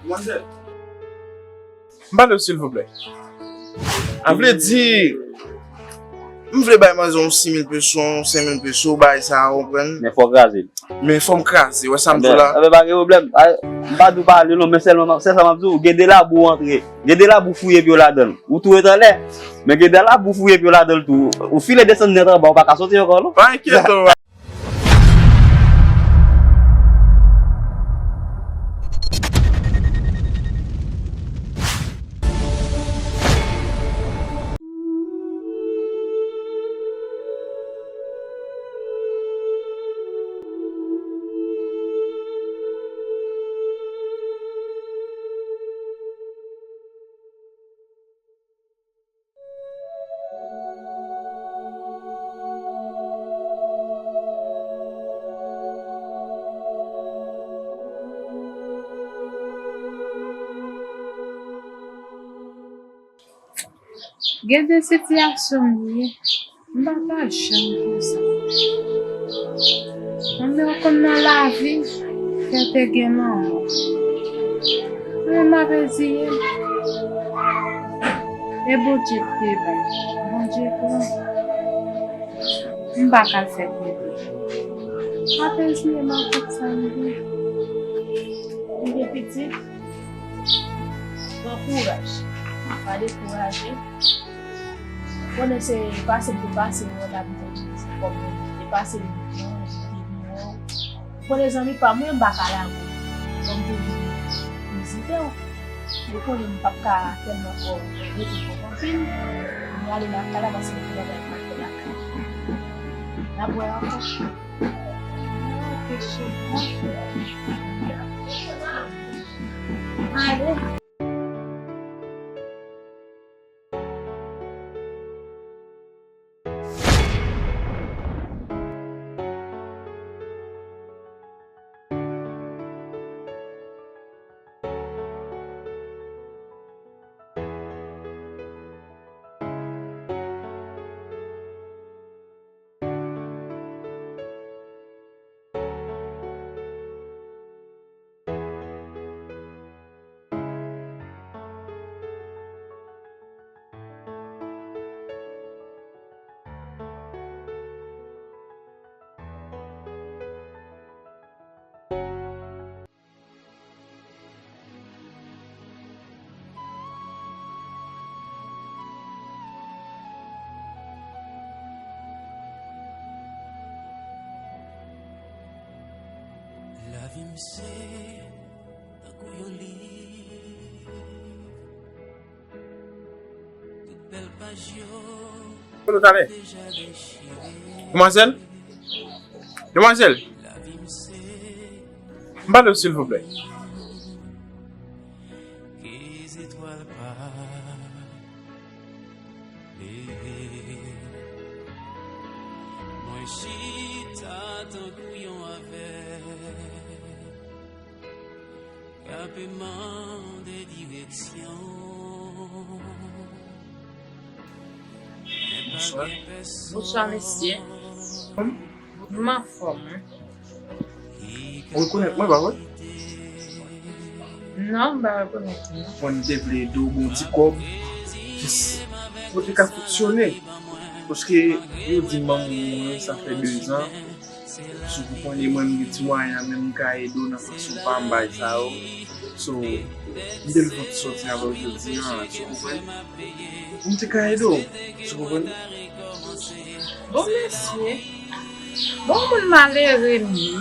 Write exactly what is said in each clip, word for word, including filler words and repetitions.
Manzè, m pale w silvouplè. A vle di, m vle bay manzè yon sis mil peso, yon senk mil peso, bagay sa, ou konprann? Men fò w kraze l. Men fò m kraze, wè sa m di w la. Enben, enben, pa gen pwoblèm. A, m pa di w pale non, men sèlman, sèl sa m ap di w, gen de labou w antre. Gen de labou w fouye pye w ladan l. Ou tou ret anlè. Men gen de labou w fouye pye w ladan l tou. Ou file desann nèt anba, ou pa ka soti ankò non. Pa enkyete w. Gen de sitiyasyon m ye, m pa ta janm konsa. Mwen menm konn nan lavi, fè te gen lanmò. Mwen m ap reziye m. E Bondye k te bay. Bondye pran. M pa ka fè konprann. M ap reziye m ak tout sa m gen. M gen pitit. Pran kouraj. Pa dekouraje. Konnen se pase m te pase, mwen t abitan Depase m, mwen konnen zanmi pa mwen, m pa ka lage w. Bon, m te vin vizite w. Yo konnen m p ap ka tèlman fè w rete kòk anpil. M ale lakay la paske m gen bagay pou m fè lakay. N ap wè ankò. Ok, cheri. Ale. Lavi m se tankou yon liv. Tout bèl paj yo deja dechire. Demwazèl? Demwazèl? M pale w silvouplè. Ke zetwal pa leve. Mwen chita tankou yon avèg. K ape mande direksyon. Bonswa. Bonswa, mesye. M anfòm, wi. Ou rekonèt mwen, pa vre? Non, m pa rekonèt ou, non. Bon, m te vle ede w, bon, ti kòb. Jis, pou w te ka fonksyone. Paske, yo di m manman w mouri, sa fè dezan. Si w konprann, e mwen m gen ti mwayen an, men m ka ede w nan fason pa m, bagay sa yo. So, m te vle fè yon ti sòti avè w jodi a, si w konprann. Pou m te ka ede w, si w konprann. Bon, mesye. Bon, moun malere m ye.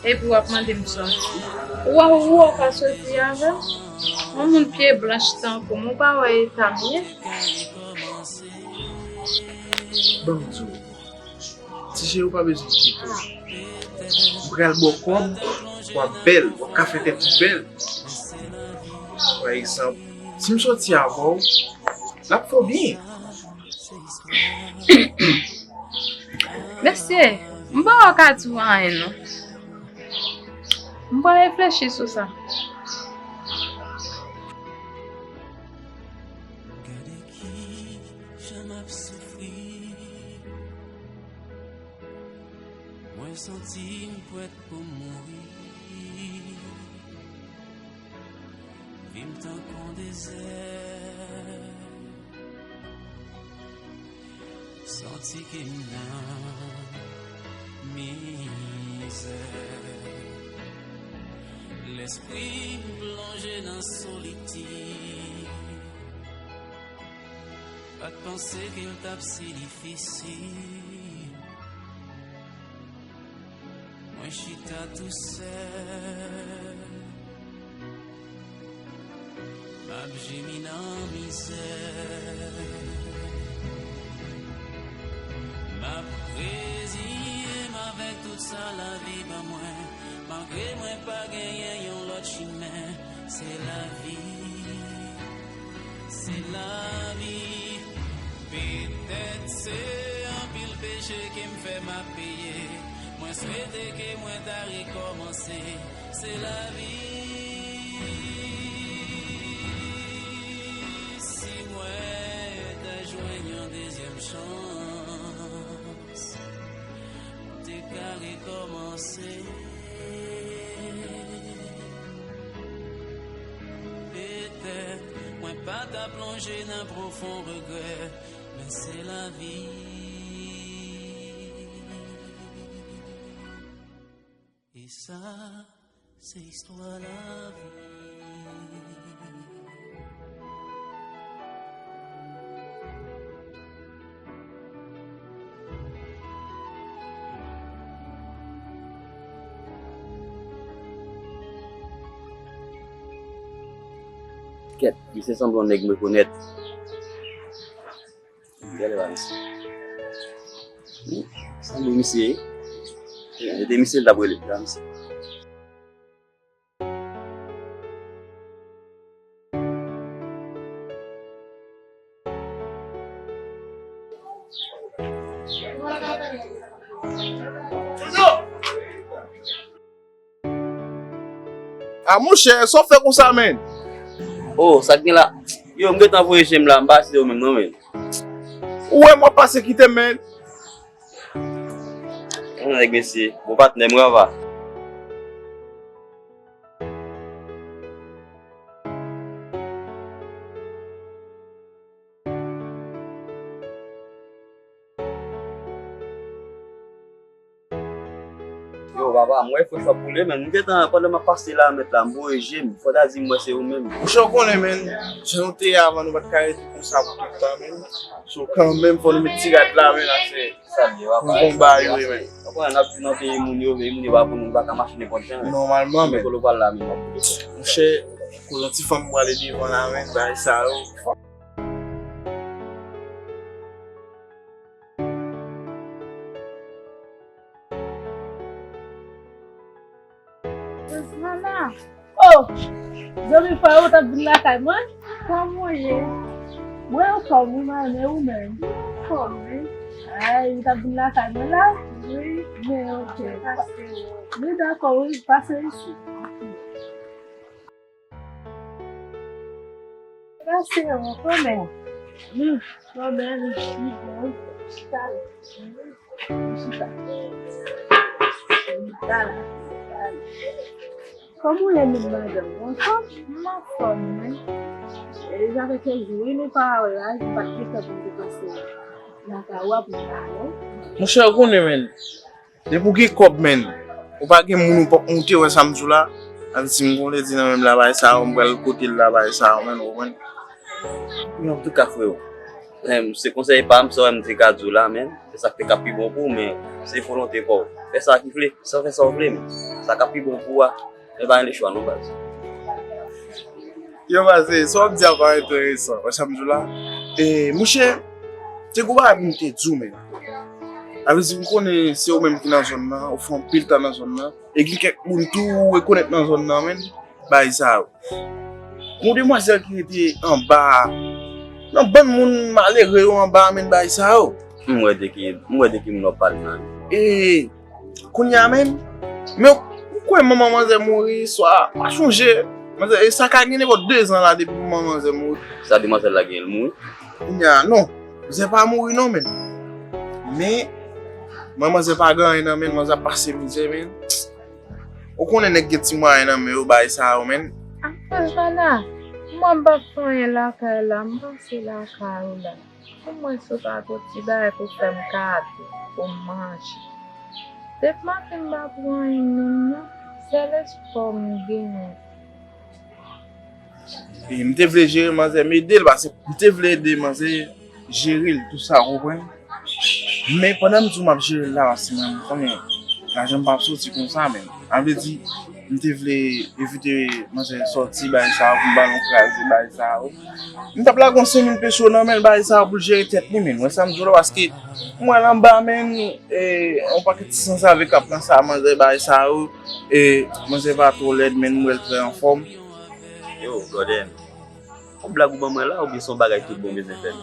Epi w ap mande m sòti. Ou wè ou wè w ka sòti avè m? Yon moun pye blanch tankou m, ou pa wè eta m ye? Ban m di w. Ti cheri, ou pa bezwen enkyete w. M pral ba w kòb, w ap bèl, w ap ka fè tèt ou bèl. Pa egzanp, si m sòti avè w, l ap fè w byen. Mesye, m pa wè w ka di w anyen non. M pral reflechi sou sa. Gade kijan m ap soufri. Mwen santi m prèt pou m mouri. M tankou dezè, santi ke m nan mizè. Lespri m plonje nan solitid. Pa t panse ke l t ap si difisil. Mwen chita tousèl, m ap jemi nan mizè. M ap reziye m avèk tout sa lavi ban mwen, malgre mwen pa genyen yon lòt chimen. Se lavi, se lavi. Petèt se anpil peche ke m fè m ap peye. Mwen swete ke mwen ta rekòmanse. Se lavi. Si mwen ta jwenn yon dezyèm chans, m te ka rekòmanse. Petèt mwen pa ta plonje nan pwofon regrè, men se lavi. E sa, se istwa lavi. Kèt, misye sanble yon nèg m rekonèt. Gade la, misye. Wi, sanble misye. Se te misye l t ap rele la, misye. A monchè, sa w fè konsa, menn? Oh, sa k gen la? Yo, m gentan voye je m la, m pa si se ou menm non, menn. Ou wè m w ap pase kite m, menn. Yon nèg, mesye, bon patnè m, Rava. Yo, papa, m wè frèch w ap boule, men m gentan, pandan m ap pase la, mèt la, m voye je m, fò ta di m wè se ou menm. Monchè, w konnen, menn, jan nou te ye avan, nou pa t ka rete konsa pou tout tan, menn. So, kanmenm, fò nou met ti rad la, menn, ase. Sa l ye, papa? Bon bagay, wi, menn. Ou konnen, n ap viv nan peyi moun yo, peyi moun yo pa pou nou, nou pa ka mache nenpòt jan, menn. Nòmalman, menn. Men kote w pral la, menn, m ap boule. Monchè, kote yon ti fanm prale devan la, menn, bagay sa yo. Mana! Oh! Zanmi pa ou t ap vin lakay mwen? Kòman w ye? Mwen anfòm wi, Mana, e ou menm? Anfòm wi. Ay, ou t ap vin lakay mwen la? Wi. Men ok. Pase. Wi, dakò, wi, pase isit. Pase yon kòmè. Hmm, kòmè li, li bon. Chita la. Chita. Chita la. Kòman w ye menm madanm? Ou anfòm? M anfòm wi. E sa fè kèk jou wi nou pa wè la, m pa t gen tan pou m te pase lakay ou a pou m pale w. Monchè, ou konnen menn. Depi w gen kòb, menn, ou pa gen moun ou pa, ou te wè sa m di w la, ann si m gon lè di nan menm la bagay sa yo, m pral kote l la bagay sa yo, menn, ou konprann? Men antouka, freo, em, se konsèy pa m, sa w wè m te ka di w la, menn, se sa k te ka pi bon pou ou, men se volonte pa w. Fè sa ki vle, san fè sa w vle, men sa k ap pi bon pou ou a, men pa gen lechwa non, baz. Yo, baz, e, sa w ap di a pa enteresan, wè sa m di w la? E, monchè, te gon bagay pou m te di w, menn. A vle di, m konnen se ou menm ki nan zòn nan, ou fè anpil tan nan zòn nan. E gen kèk moun tou ou rekonèt nan zòn nan, menn, bagay sa yo. Gon demwazèl ki rete anba a. Nan bann moun malere yo anba a, menn, bagay sa yo. M wè de ki, m wè de ki moun w ap pale la. E, kounye a menm, men ou kwè manman manzè mouri, swa, pa chonje. Manzè, e sa ka gen nenpòt de zan la depi manman manzè mouri. Sa demwazèl la genyen, l mouri? Kounye a, non. Manzè pa mouri non, menn. Men, manman manzè pa gen anyen nan men l, manzè ap pase mizè, menn. Ou konnen nèg gen ti mwayen nan men yo bay sa yo, menn. Apre, Vana, Mwen pa fè anyen lakay la, m pase lakay ou la. Pou mwen, si w pa gen ti bagay pou fè m kado, pou m manje. Depi maten m pa pran anyen menm non, sèl espwa m genyen. E m te vle jere manzè m ede l, paske m te vle ede manzè jere l, tou sa, ou konprann? Men pandan m di w m ap jere l la, paske mwen, m konnen lajan m p ap soti konsa, men. Sa vle di, m te vle evite manzè sòti, bagay sa yo, pou m ba l yon kraze, bagay sa yo. M t ap lage yon senk mil peso nan men l, bagay sa yo, pou l jere tèt li, men. Wè sa m di w la, paske m wè l anba, men, e, yon pakèt ti sanzave k ap nan sa, manzè, bagay sa yo, e, manzè pa twò lèd, men m wè l trè anfòm. Yo, brother, yon blag ou ban mwen la, oubyen se yon bagay tout bon bezwen fè m?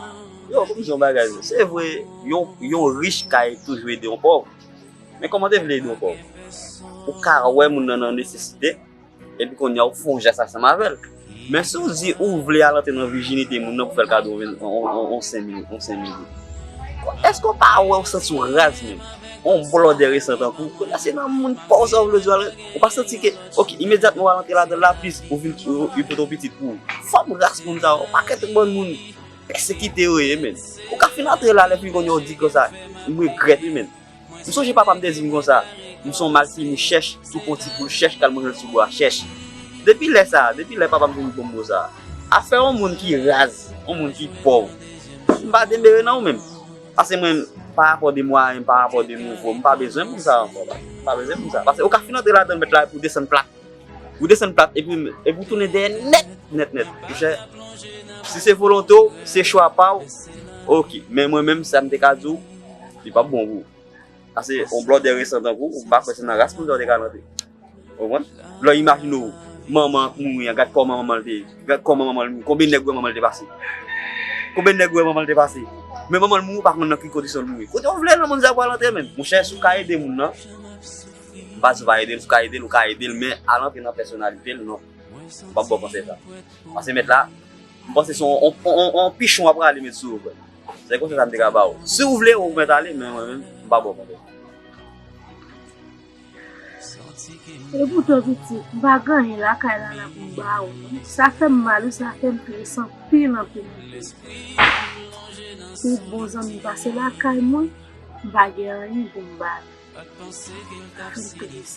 Yo, kòm se yon bagay, se vre, yon, yon rich ka toujou ede yon pòv. Men kòman te vle ede yon pòv? Ou ka wè moun nan nan nesesite, epi kounye a ou fè yon jès ansanm avè l. Men si w di ou vle al antre nan vijinite moun nan pou fè l kado yon, yon, yon, yon senk mil, yon senk mil goud. Èske w pa wè w santi w raz menm? Yon blòdè resan tankou w, kounye a se nan moun pòv sa w vle di w al, ou pa santi ke, ok, imedyatman w al antre ladan l la, plis ou vin, ou, ou pote yon pitit pou ou. Fanm ras moun sa yo, pakèt bann moun pèsekite yo ye, menn. Ou ka fin antre la, lè fini kounye a w di konsa, m regrèt wi, menn. M sonje papa m te di m konsa, m se yon malfini chèch, tou pran ti poul chèch k al manje l sou bwa chèch. Depi lè sa, depi lè papa m te di m konbo sa, afè yon moun ki raz, yon moun ki pòv, m pa demere nan ou menm. Paske mwen, pa rapò de mwayen, pa rapò de nivo, m pa bezwen moun sa ankò, m pa bezwen moun sa. Paske ou ka fin antre ladan l mèt la epi w desann plat. Ou desann plat epi, epi w tounen dèyè nèt, nèt, nèt. Monchè, si se volonte w, se chwa pa w, oke. Men mwen menm, sa m te ka di w, li p ap bon pou ou. Paske yon blòdè resan tankou w, m pa kwè se nan ras moun sa w te ka rantre. Ou konprann? Lè w imajine w, manman an k mouri an, gad kòman manman l te ye, gad kòman manman l mouri, konbyen nèg wè manman l te pase? Konbyen nèg wè manman l te pase? Men manman l mouri, w pa konn nan ki kondisyon l mouri. Kote w vle nan moun sa pral antre menm? Monchè, si w ka ede moun nan, m pa di w pa ede l, si w ka ede l, ou ka ede l, men al antre nan pèsonalite l, non. M p ap ba w konsèy sa. Paske mèt la, m panse se yon, yon, yon, yon pichon w ap rale met sou ou, frè. Se konsèy sa m te ka ba w. Si w vle, ou mèt ale, men mwen menm, m pa ba w konsèy sa. Epoutan pitit, m pa gen anyen lakay la la pou m ba ou non. Sa fè m mal wi, sa fè m tris anpil, anpil, anpil. Ou bon zanmi pase lakay mwen, m pa gen anyen pou m ba nou. Sa fè m tris.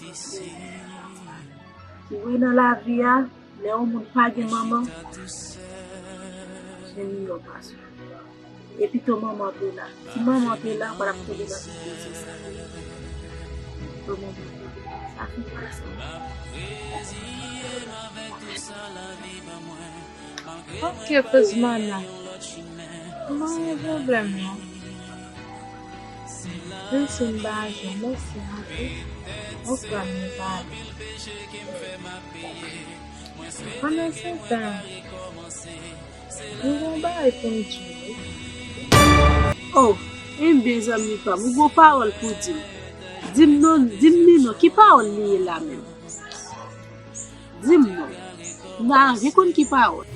Ou wè nan lavi a, lè yon moun pa gen manman, se miyò pase. Epi tou manman te la. Si manman te la, ou pa t ap tonbe nan tout koze sa. Tou manman te la. Sa fè m tris. Ok, Fozmana. M pa gen pwoblèm non. Menm si m pa jwenn, mèsi anpil. Ou fè m pale. Pandan se tan, m gen yon bagay pou m di w wi. Oh, enben zanmi pa m, ou gon pawòl pou di m. Di m non, di m li non, ki pawòl li ye la menm? Di m non. M ta anvi konn ki pawòl.